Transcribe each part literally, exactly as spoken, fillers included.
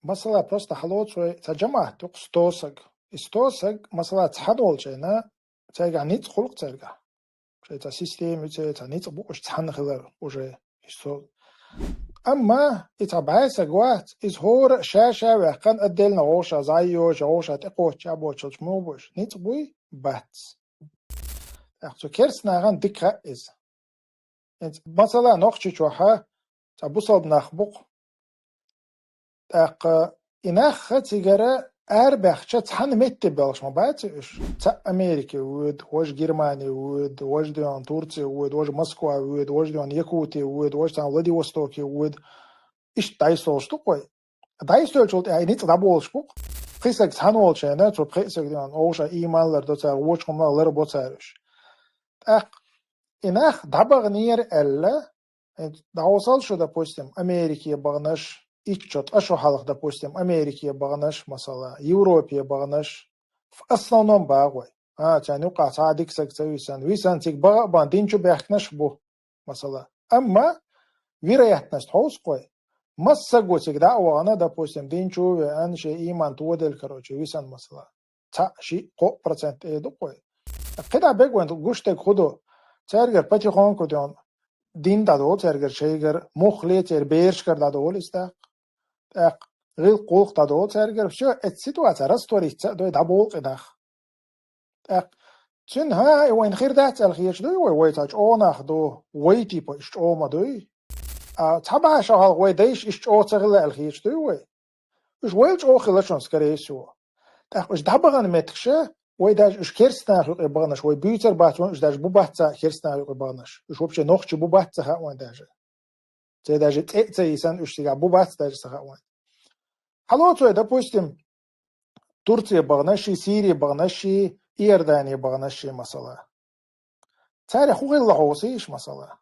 Масала, просто хьалоцу вай, цхьа жамаӀат ю-кх сто саг. И сто саг, масала, цхьаьна волчу хенахь, цаьргахь ницкъ хуьлу-кх цаьргахь. Шайн цхьа система ю, цаьргахь цхьа ницкъ бу, уьш цхьаьна хилар уже. Иштта. Амма и цхьа бӀе саг вац, иза хӀора а ша-ша ваьккхина, отдельно вовшах зӀе йоцуш, вовшах тӀекхочуш а боцуш муха бу уьш? Ницкъ буй? Бац. ТӀаккха цу керста нахана дика хаьа иза. ХӀинца, масала, Нохчийчохь цхьа бусалба нах бу-кх. ТӀаккха и нах цигара арабаьхча, цхьана метте боьлхуш ма бац уьш. Цхьаъ Америке воьду, важа Германе воьду, важа дуьйна Турце воьду, важа Москва воьду, важа дуьйна Якуте воьду, важа цхьана Владивостоке воьду. Иштта дӀасолуш ду-кх вай. ДӀасолчул тӀаьхьа и ницкъ дӀаболуш бу-кх. Пхи саг цхьаьна волчу хенахь, цу пхеа сага дуьйна, вовшах ийман лардо цара, вочу хӀуманах ларбо цара уьш. ТӀаккха и нах дӀабаханера аьлла, хӀинца дӀахьовсал шу, допустим, Америке баханарш, итт шо, ткъа шо хьалха, допустим, Америке баханарш, масала, Европе баханарш, в основном боху вай. А, царна юкъахь цхьа а дика саг ца висина. Висина, цига баха а бан, дин чу баьхкинарш а бу, масала. Амма вероятность хьовсу-кх вай. Массаго цига дӀа а вахана, допустим, дин чу а веана, шен ийман тоделла, короче, висина, масала. Цхьаъ, шиъ, кхоъ процент тӀе ду-кх вай. КхидӀа бегга вайн гуш дерг хӀун ду? Цаьргара потихоньку дуьйна дин дӀадолу цаьргара шайгара, муххале церан берашкара дӀадолу иза тӀаккха. ТӀаккха гӀиллакх-гӀуллакх дӀадолу цаьргара. Всё, эцу ситуаци раствориться а дой, дӀаболу-кх и нах. ТӀаккха цуьнан, хӀа, и вайна хир дац аьлла хеташ дуй вай, вай цхьа чӀогӀа нах ду, вай, типа, уьш чӀогӀа ма дуй? А цхьа бӀе шо хьалха вай дайша иштта чӀогӀа ца хилла аьлла хеташ дуй вай? Уьш вайл чӀогӀа хилла шуна, скорее всего. ТӀаккха уьш дӀабахана меттигаш, вай даже уьш керста нахана юкъе баханарш вай буьйцур бац вайн, уьш даже бу бац цхьа керста нахана юкъе баханарш. Уьш вообще нохчий бу бац ца хаьа вайн даже. Церан даже цӀе а ца йисина, уьш цигахь бу бац даже ца хаьа вайн. Хьалоцу вай, допустим, Турция баханарш, Сирия баханарш, Иордания баханарш, масала. Цаьргахь хӀун хилла хьовсийша, масала?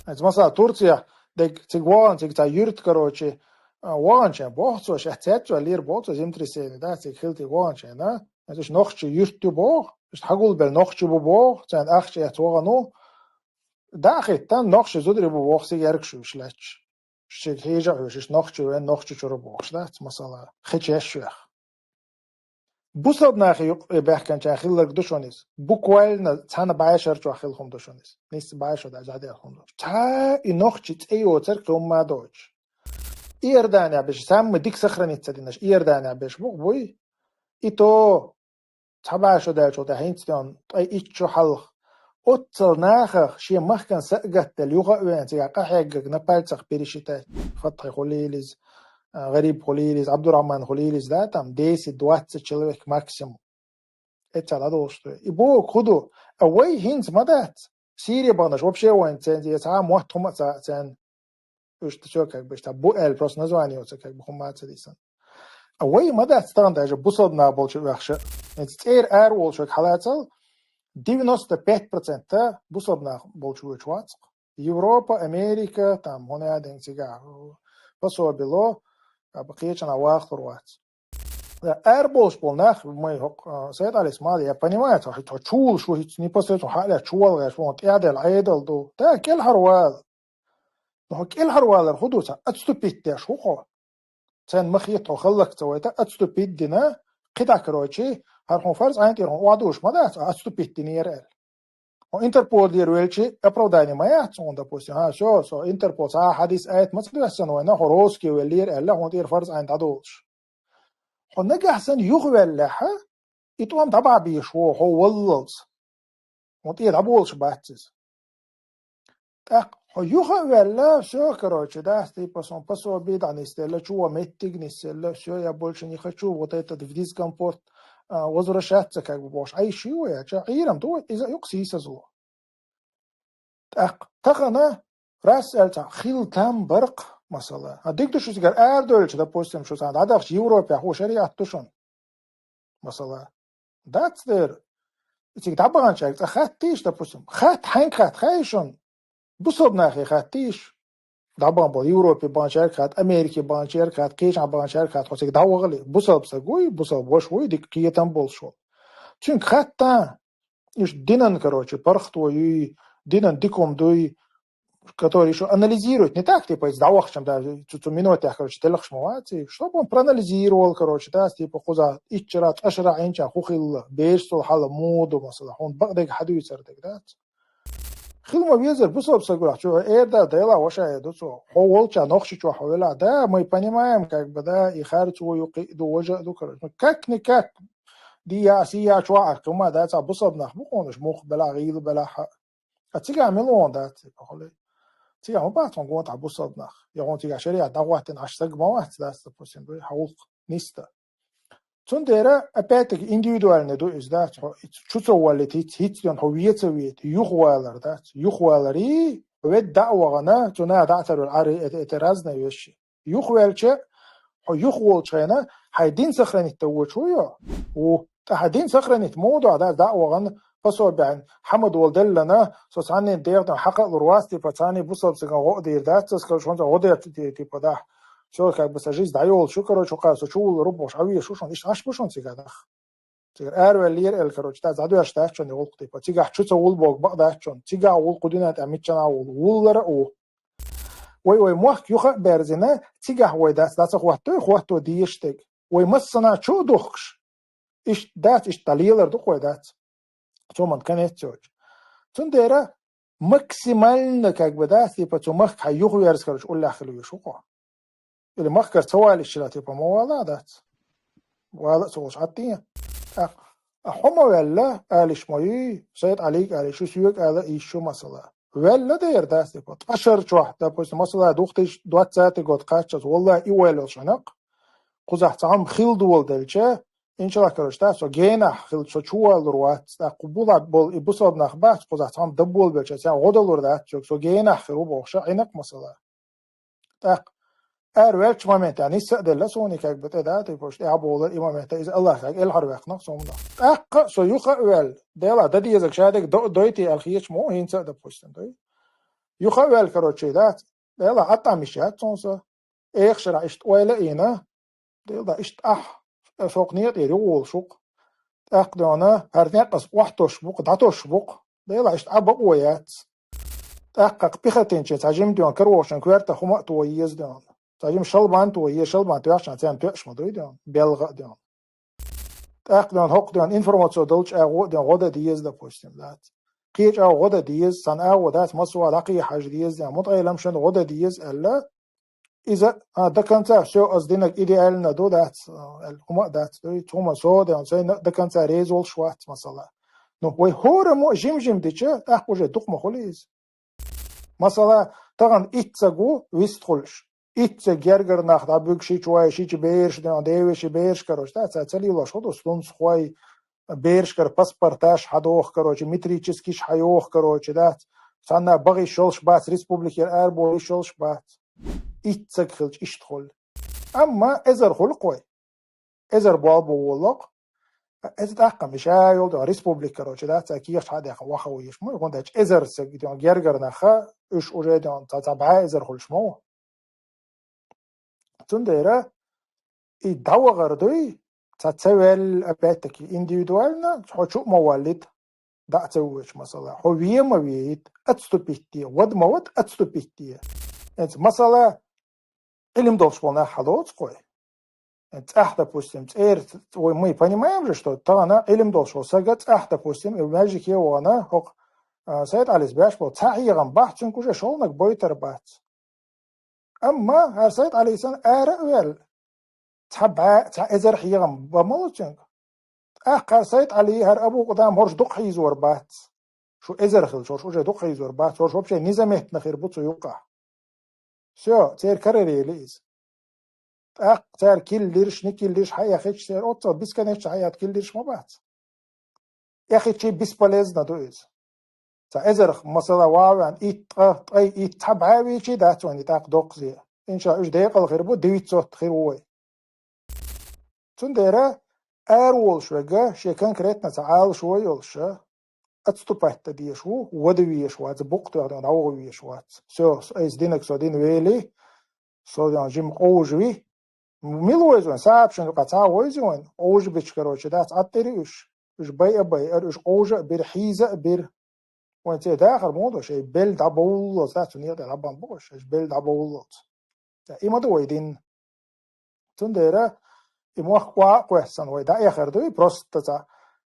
Хьайца, масала, Турцехь дерг цига вахана, цига цхьа юьрт, короче, а, ваханча боху цо, шаьш цецваьллера боху цо, землетрясение, да, цига хилла цига ваханча, да? Хьайца, уьш нохчий юьрт ю боху, уьш хьагулбелла нохчий бу боху, царна ахча эцна вахана ву. ДӀа а хӀиттина, нохчий зударий бу боху, цига гергаш уьш лаьтташ. Шега хьежа а хьоьжуш, нохчи вен, нохчи чуьра бохуш дац, масала, хечеш вех. Бусалба нахе юкъе баьхкинчарна хилларг ду шуна иза. Буквально цхьана бӀе шар чохь хилла хӀума ду шуна иза. Нийсса бӀе шо даьлла хӀума ду. Цхьа и нохчи цӀе йоцург хӀумма а доцуш. Иорданехь берш, самый дика сохраниться динарш, Иорданехь берш бу-кх буй. И то цхьа бӀе шо даьллачул тӀаьхьа хӀинца тӀе ткъе итт шо хьалха. Оццал нахах шен махкан са а гатделла, юха а веана, цигахь къахьегнарг на пальцах пересчитать. Фатхьи хуьлийла иза, а, ГӀариб хуьлийла иза, Абдурахман хуьлийла иза, да, там десять-двадцать человек максимум. Эццахь дӀадолуш ду. И бохург хӀун ду? А вай хӀинца ма дац. Сирия баханарш вообще вайн ценза, я цхьа а мотт хӀума а ца ценна. Уьш ду цо как бы, иштта бу аьлла, просто название оцу как бы хӀума ца дисина. А вай ма дац тахана даже бусалба нах болчу оьхуш а. ХӀинца цӀера ара волуш верг хьалацал, девяносто пять процент бусалба нах болчу воьдуш вац-кх. Европа, Америка, там, хӀун а дина цигахь, пособи ло, как бы кхечанхьа вахалур вац. Ара болуш болу нах, май хӀокху, а, Сайд-Ӏалис ма-аллара, я понимаю, цо, цо чулуш ву хӀинца, непосредственно хьалаьцна чу валгӀеш ву, тӀаьхьаделла Ӏедал ду. Да, кӀелхьарвала. Ну, хьо кӀелхьарвалар хӀун ду, цхьа отступить деш ву хьо. Царна ма хета хьо хӀаллакьца вайта, отступить дина, кхидӀа, короче, хӀара хьуна фарз Ӏайн тӀера хьуна охьадуьллуш ма дац, а отступить динера аьлла. Хьо Интерполера велчи оправдание ма яц хьуна, допустим, хӀа, всё, со Интерпол цхьа а хьадис, аят ма ца доьссина вайна, хьо русский веллера аьлла, хьуна тӀера фарз Ӏайн дӀадолуш. Хьо нагахь санна юхаваьллехь, и тӀом дӀабахьа безаш ву хьо валлалц. Хьуна тӀера дӀаболуш бац иза. ТӀаккха хьо юха а ваьлла, всё, короче, да, типа, сон пособи дӀанисделла, чу ван меттиг нисделла, всё, я больше не хочу, вот этот в дискомфорт, а, возвращаться, как бы, бохуш, Ӏайши вай, а, ча Ӏийрам ду вай, иза юкъа сийсазло. ТӀаккха тахана, раз аьлла цхьа, хила там бара-кх, масала. А дика ду шу цигара арадевлча, допустим, шу цхьана дӀадахча Европехь хӀун шариат ду шуна? Масала. Дац дера. И цига дӀабаханчаьрга цкъа хаттийша, допустим. Хатта хьаьнга хатта хаьий шуна? Бусалба нахе хаттийша. ДӀабахан болу Европе баханчаьрга хатта, Америке баханчаьрга хатта, кхечахьа баханчаьрга хатта, хьо цига дӀавахале. Бусалба стаг вуй, бусалба ваша вуй, дика кхетам болуш волу. Цуьнга хатта, уьш динан, короче, паргӀато юй, динан дика хӀума дуй, который ещё анализирует, не так, типа, из дӀавахчам даже, цу, цу минутах, короче, телхаш ма вац, чтобы он проанализировал, короче, да, типа, кхуза, итчара, тӀашара, Ӏинча, ху хилла, бешсул хьала, муду, масала, хьун бакъдег хьадуьйцар дег, да? Хил ма везар, бусалба саг вац, чу, эр да, дела, ваша, э, ду цо. Хьо волча, нохчи чу, хьо вела, да, мы понимаем, как бы, да, и харцо ю, кхи ду, важа ду, короче. Ну, как-никак, дия, сия, чу, а, кума, да, ца бусалба нах бу хьона, мух бела, гӀийла бела, хьа. А цига мила вон дац, типа, хуле. Цига ма бац, он гонта бусалба нах. Я он цига шариат дагӀваттин аш саг ма вац, дац, допустим, бу, хьа улк, ниста. Цундера, опять-таки, индивидуальный ду из, да, цо, чу ца валли, хиц, хиц ден, хьо веца вет, юхвалар, да, юхвалар, и, вед да вагана, цуна да царвал, ари, это, это разные вещи. Юхвелча, хьо юхволчхайна, хьай дин сохранить та вочу, ё? У, та хьай дин сохранить моду, да, да ваган, пособиан, Хамад вол деллана, со цанин дегдан, хьакъа лур васти, по цани бусалба саган гӀо дир, да, цас, короче, хонца гӀо дир, ти-, типа, да. Всё, как бы, са жизнь даёл, шу, короче, ука, со чул рубош, а вие шушон, иш, аш бушон цига, да. Цигар ар вел лир эл, короче, да, задуяш да, чон, улк, типа, цига чу ца вул бог, бак да, чон, цига вул кудина, та мичана вул, вуллара у. Ой, ой, мохк юха берзина, цига вой да, да, ца хватто, хватто диештег. Ой, массана чу духкш. Иш дац, иш талиялар духой дац. Цо ман конец цоч. Цундера максимально, как бы, да, типа, цу махка юхверс, короче, уллахлуй шуко. Или махкар ца валиш чила, типа, ма вала дац. Вала ца волш атти. А, а хьо ма валла, алиш ма юй, Сайд Алик алиш, шу сюек ала иш шу масала. Валла дер дац, типа, тӀашар чохь, допустим, масала, две тысячи двадцатый год кхаччас, валла, и валла шанак. Кхузахь цхьаъ хил дуол делча, иншаллах, короче, да, со генахь хил, со чуваллур вац, да, кху була бол, и бусалба нах бац, кхузахь цхьаъ даббуол белча, цхьаъ гӀодалур дац, со генахь хир ву бохуша, Ӏинакъ масала. ТӀаккха ар велч момент, яни, са делла сони, как бы, тӀе да, типа, уж тӀе а болар, и момент, из Аллах, как, эл хьар вехнах сомна. ТӀаккха со юха вел, дела, да дезаг шадег до-, дойти ал хечмо, хинца, допустим, дой. Юха вел, короче, да, дела, атта миш яц сонса. Эхшара ишт ойла ина, дела, ишт ах, сокъ нет, ери гол шук. ТӀаккха дона, хьар некъас охтош бук, датош бук. Дела, ишт а бакъо яц. ТӀаккха пехотинче цхьа жим дон, карвошин кверта хума а то еза дон. Цхьа жим шалбан то е, шалбан тоьхчан цен тоьш ма дуй дон, белга а дон. ТӀаккха дон, хокх дон, информацио долча агӀо дон, гӀода диез, допустим, дац. Кхеча агӀо гӀода диез, сан агӀо дац, масуа дакхи хьаж диез дон, мутӀайлам шан гӀода диез, аьлла. Иза, а, до конца всё аз динаг идеально ду, дац, а, аьлла, хума а дац, дуй, цума со дон, сайна до конца резолш вац, масала. Ну, вай хора мо жим-жим дича, тӀаккха уже дукх ма хули из. Масала, таган итт саг ву вист хулш. Итт саг гергар нах дӀабуьг шич вай, шич бераш, ден девеши бераш, короче, да, ца, ца лилош худу, слунц хой, берашкар паспорташ хьадох, короче, метрическиш хьайох, короче, да, цанна багӀиш йолш бац, республикера арболиш йолш бац. Итт саг хилча ишт хул. Амма эзар хул кхой. Эзар болбу воллакъ. Эза тӀаккха миша йолду, республика, короче, да, ца кехаш хьадеха ваха вуйиш. Ма, гондач эзар саг, гергар наха, уж уже дон, ца, ца бӀа эзар хулш ма ву. Цундера, и дӀавагӀар дуй, ца, ца вел, опять-таки, индивидуально, хьо чу ма валлит, да а ца вуьйч, масала. Хьо ве ма веит, отступить де, вад ма вад, отступить де. Эц, масала, Ӏилм долуш болу нах хьалоцу кхой. ЦӀахь, допустим, цӀер, ой, мы понимаем же, что тахана Ӏилм долуш волу сага цӀахь, допустим, и маьждиге вахана, хӀокху, а, Сайд Ӏалис беш болу цхьа хьехам бахь, цуьнга уже шолнаг бойтар бац. Амма хӀара Сайд Ӏалисан ара а ваьлла, цхьа бӀа-, цхьа эзар хьехам бан ма ло цуьнга. ТӀаккха хӀара Сайд Ӏали, хӀара Абу Къудам хӀорш дукха хьийзор бац. Шу эзар хилча, хӀорш уже дукха хьийзор бац, хӀорш вообще незаметно хир бу цу юккъахь. Всё, церан карара ели иза. ТӀаккха цара киллирш, никиллирш хьаэхича, церан оццал бесконечно хьаэхча киллирш ма бац. Эхичи бесполезно ду иза. Ца эзарх, масала, ван, итт, ткъа, ткъе итт, цхьа бӀа вийчий дац вайн тӀаккха доккхазе. Иншалла, уьш декъала хир бу, девятьсот хир ву вай. Цундела ара волуш верг, шен конкретно цхьа Ӏалашо йолуш, отступать дан дезаш ву, вада везаш вац, букъ тоьхна дӀаваха везаш вац. Всё, айса динаг со дина вели, со дина жима къовжа ви. Мила вайза вайн, сахьабашна юкъа цхьа а вайза вайн, къовжа бича, короче, дац, Ӏаттари уьш. Уьш байа а байара, уьш къовжа а бира, хьийза а бира. Вайн цӀе дахар мо ду, шоай бел дӀабовллалц, да, цу некъа тӀа дӀабан бу, шоай бел дӀабовллалц. Ца, и ма ду вай дин. Цундела и мохк кхоссана вай дӀаэхар ду, и просто ца,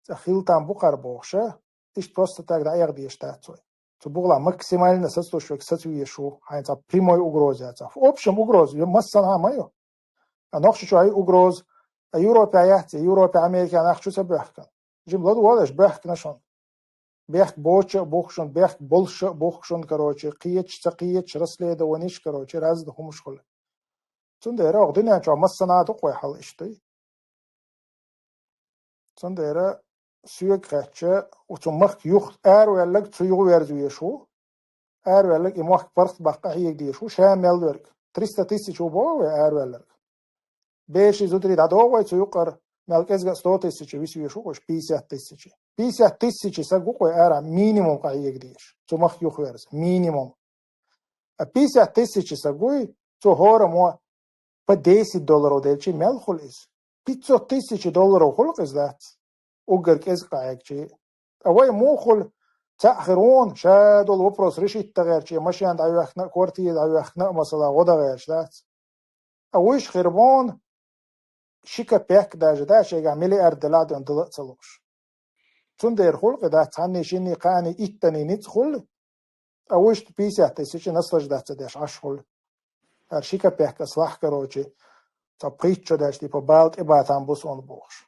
ца хила там бу кхар бохуша, иштта просто так дӀаэха дезаш дац вай. Цу бугӀалахь максимально сацалуш верг сацавеш ву, хьайна цхьа прямой угроза яц. В общем, угроза, ю-, массанхьа ма ю. А Нохчийчохь и угроза, а Европе яц, Европе, Америке нах чу ца боьхкина. Жим ладувгӀалаш боьхкина шуна. Бехк боцуш а бу-кх шуна, бехк болуш а бу-кх шуна, короче, кхеташ, ца кхеташ, расследованиш, короче, разный хӀумаш хуьлу. Цундела оха дуьнен чохь массанхьа а ду-кх вай хьал иштта. Цундела соьга хаьттича, цу махка юха араваьлларг цу юха верза везаш ву, араваьлларг и мохк паргӀатбаккха къахьега дезаш ву, ша мел верг. Триста тысяч ву боху вай араваьлларг. Бераш, зударий дӀадогӀу вай цу юкъара, мел кӀезга а сто тысяч висвеш ву-кх уьш, пятьдесят тысяч. Пятьдесят тысяч саг ву-кх вай ара минимум къахьега дезаш. Цу махка юха верза. Минимум. А пятьдесят тысяч саг вуй, цо хӀораммо по десять долларов делчи мел хуьлу иза? Пятьсот тысяч долларов хуьлу-кх иза, дац? Уггар кӀезга къахьегчи. Ткъа вай муха хуьлу? Цхьаъ хир вон, ша долу вопрос решить дан гӀерташ, машен дӀайоьхкина а, квартира дӀайоьхкина а, масала, гӀо дан гӀерташ, дац? Ткъа вуьш хир вон, ши капек даже, да, шайгахь миллиард делахь а дала а ца лууш. Цундела хуьлу-кх и, дац, цхьанний, шинний, кхаанний, иттанний ницкъ хуьлу, ткъа вуьшта пятьдесят тысяч наслаждаться деш Ӏаш хуьлу. ХӀара ши капек ас лахь, короче, цхьа пхийтта шо даьлча, типа, бала тӀебатам бу суна бохуш.